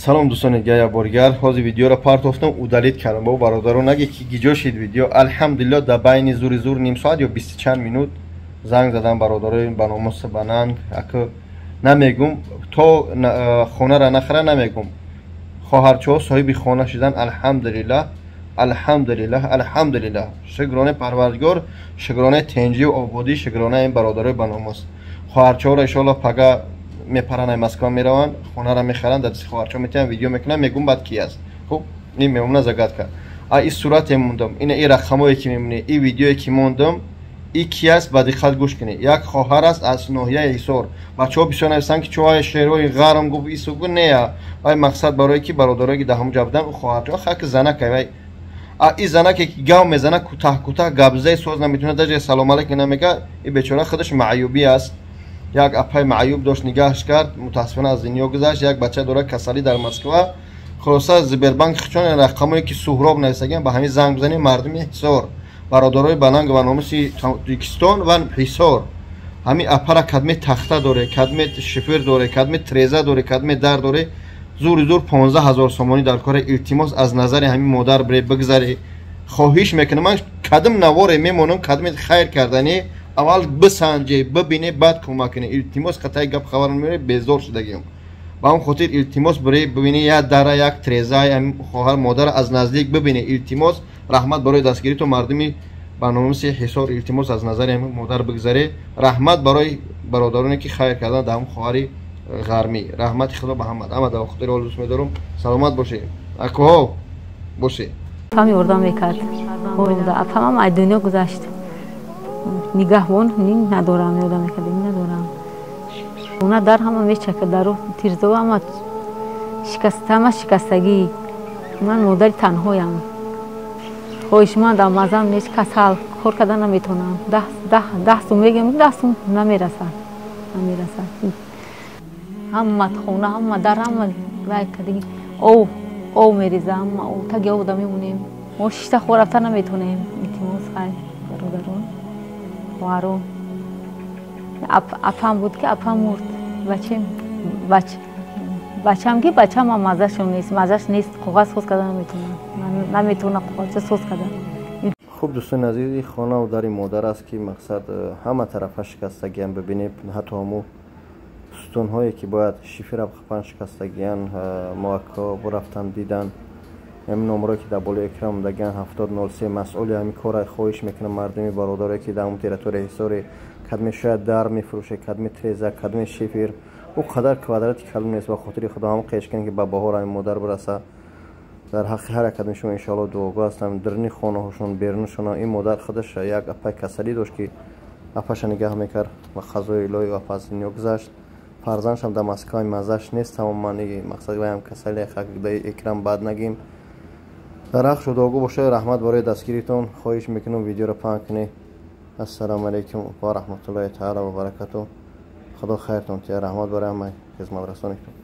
Салом, дӯстони дига, як бор дигар. Ҳозир видеоро партофтам, удалить кардам. Бо бародаро наге, ки гиҷо шид видео. Алҳамдулилло, дар байни зури зур ним соат ё бисту чанд минут занг задам бародарои баномус, бананг. Ака, намегум, то хонара нахара намегум. Хоҳарчаҳо соҳиби хона шидан. Алҳамдулиллаҳ, алҳамдулиллаҳ, алҳамдулиллаҳ. Шукронаи Парвардигор, шукронаи тенҷию ободӣ, шукронаи ин бародарои баномус. Хоҳарчаҳоро иншоалло пага мепаранд, ай Москва мераванд, хонара мехаранд, дар дасти хоҳарчаҳо метиҳанд. Видео мекунам, мегум баъд ки аст. Хуб, ин мемона загадка. А и сурате мондам, ина и рақамое ки мемонӣ, и видеое ки мондам, и ки аст, ба диққат гӯш кунед. Як хоҳар аст аз ноҳияи Ҳисор. Бачаҳо бисёр нависанд, ки чӯ шеърҳои ғарм гуфт, ису гу. Не, вай мақсад барое ки бародарое ки дар ҳамон ҷа буданд, хоҳарчаҳо хаки занакай вай. А и занаке ки гав мезана, кӯтаҳ кӯтаҳ гапзаи соз наметавонад, даже салом алейкум намега. И бечора худаш маъюбӣ аст. Як апай маъюб дошт, нигаҳш кард, мутаассифона аз дунё гузашт. Як бача дорад, касалӣ, дар Москва. Хулоса, Сбербанк чон рақамое ки Суҳроб нависагиам, ба ҳамин занг бизанед. Мардуми Ҳисор, бародарои бананг ва номуси Тоҷикистон ва Ҳисор, ҳамин апара кадме тахта доре, кадме шифер доре, кадме треза доре, кадме дар доре, зури зур 15 000 сомонӣ дар кора. Илтимос, аз назари ҳамин модар бире бигзаре, хоҳиш мекунам. Ман кадм наворе мемонам, кадме хайр карданӣ, аввал бисанҷе, бибине, баъд кӯмак кунӣ. Илтимос, қатъаи гап хабар меморе, безор шудагиам. Ба ҳамн хотир илтимос, бире бибине, як дара, як треза, ҳамин хоҳар модара аз наздик бибине, илтимос. Раҳмат барои дастгиритон, мардуми барномаси Ҳисор. Илтимос, аз назари ҳамин модар бигзаре. Раҳмат барои бародароне ки хайр кардан дар ҳамн хоҳари ғармӣ. Раҳмати Худо ба ҳама. Ҳама дар хотири ҳол дӯст медорам. Саломат бошед, акоҳо бошед. Апам ёрдам мекард. Апамам аз дунё гузашт. Нигаҳбон надорам, ёрдам мекард, надорам. Хона дар ҳама мечакад, дару тирзо ҳама шикаста, ҳама шикастагӣ. Ман модари танҳоям. Хоҳишмандам, мазам нест, касал, кор карда наметавонам. 10 сум мегӯям, 10 сум намерасад, намерасад. Ҳама хона, ҳама дар, ҳама вай кардагӣ, ов ов мереза, ҳама ов, таги овда мемонем. Мо шишта хор рафта наметавонем. Илтимос, хай, бародарон, хоҳарон. Апам буд, ки апам мурд. Бачем, бачам, ки бачамам мазашон нест, мазаш нест. Коғаз соз карда наметавонам, наметавонам коғазча соз карда. Хуб, дӯстони азиз, ин хонаву дари модар аст, ки мақсад ҳама тарафа шикастагиам. Бибинед, ҳатто ҳамун сутунҳое ки бояд шифера бихапанд, шикастагиян. Мо рафтан, дидан. Ҳамин номерое ки дар болои экран мондагиан, 7003, масъули ҳамин кора. Хоҳиш мекунам, мардуми бародарое ки дар ҳамун территорияи Ҳисори, кадме шояд дар мефурӯшед, кадме треза, кадме шифер, ӯ қадар квадрати калон нест, ба хотири Худо ҳам қеш кунед, ки ба баҳор ҳамин модар бираса. Дар ҳаққи ҳар як кадми шумо иншоалло дуогӯ ҳастам. Даруни хонаҳошон, берунашон. Ин модар худаш як апай касалӣ дошт, ки апаша нигаҳ мекард, ва қазои илоҳи апа аз дунё гузашт. Фарзандшам дар Москва, маззаш нест тамоман. Мақсад ваям касали, экран бад нагим. Дар ҳақ шуд, бошад. Раҳмат барои дастгиритон. Хоҳиш мекунам, видеоро паҳн кунед. Ассалому алайкум ва раҳматуллоҳи таала ва баракату. Худо хайртон тия. Раҳмат барои ҳамаи хизматрасонитон.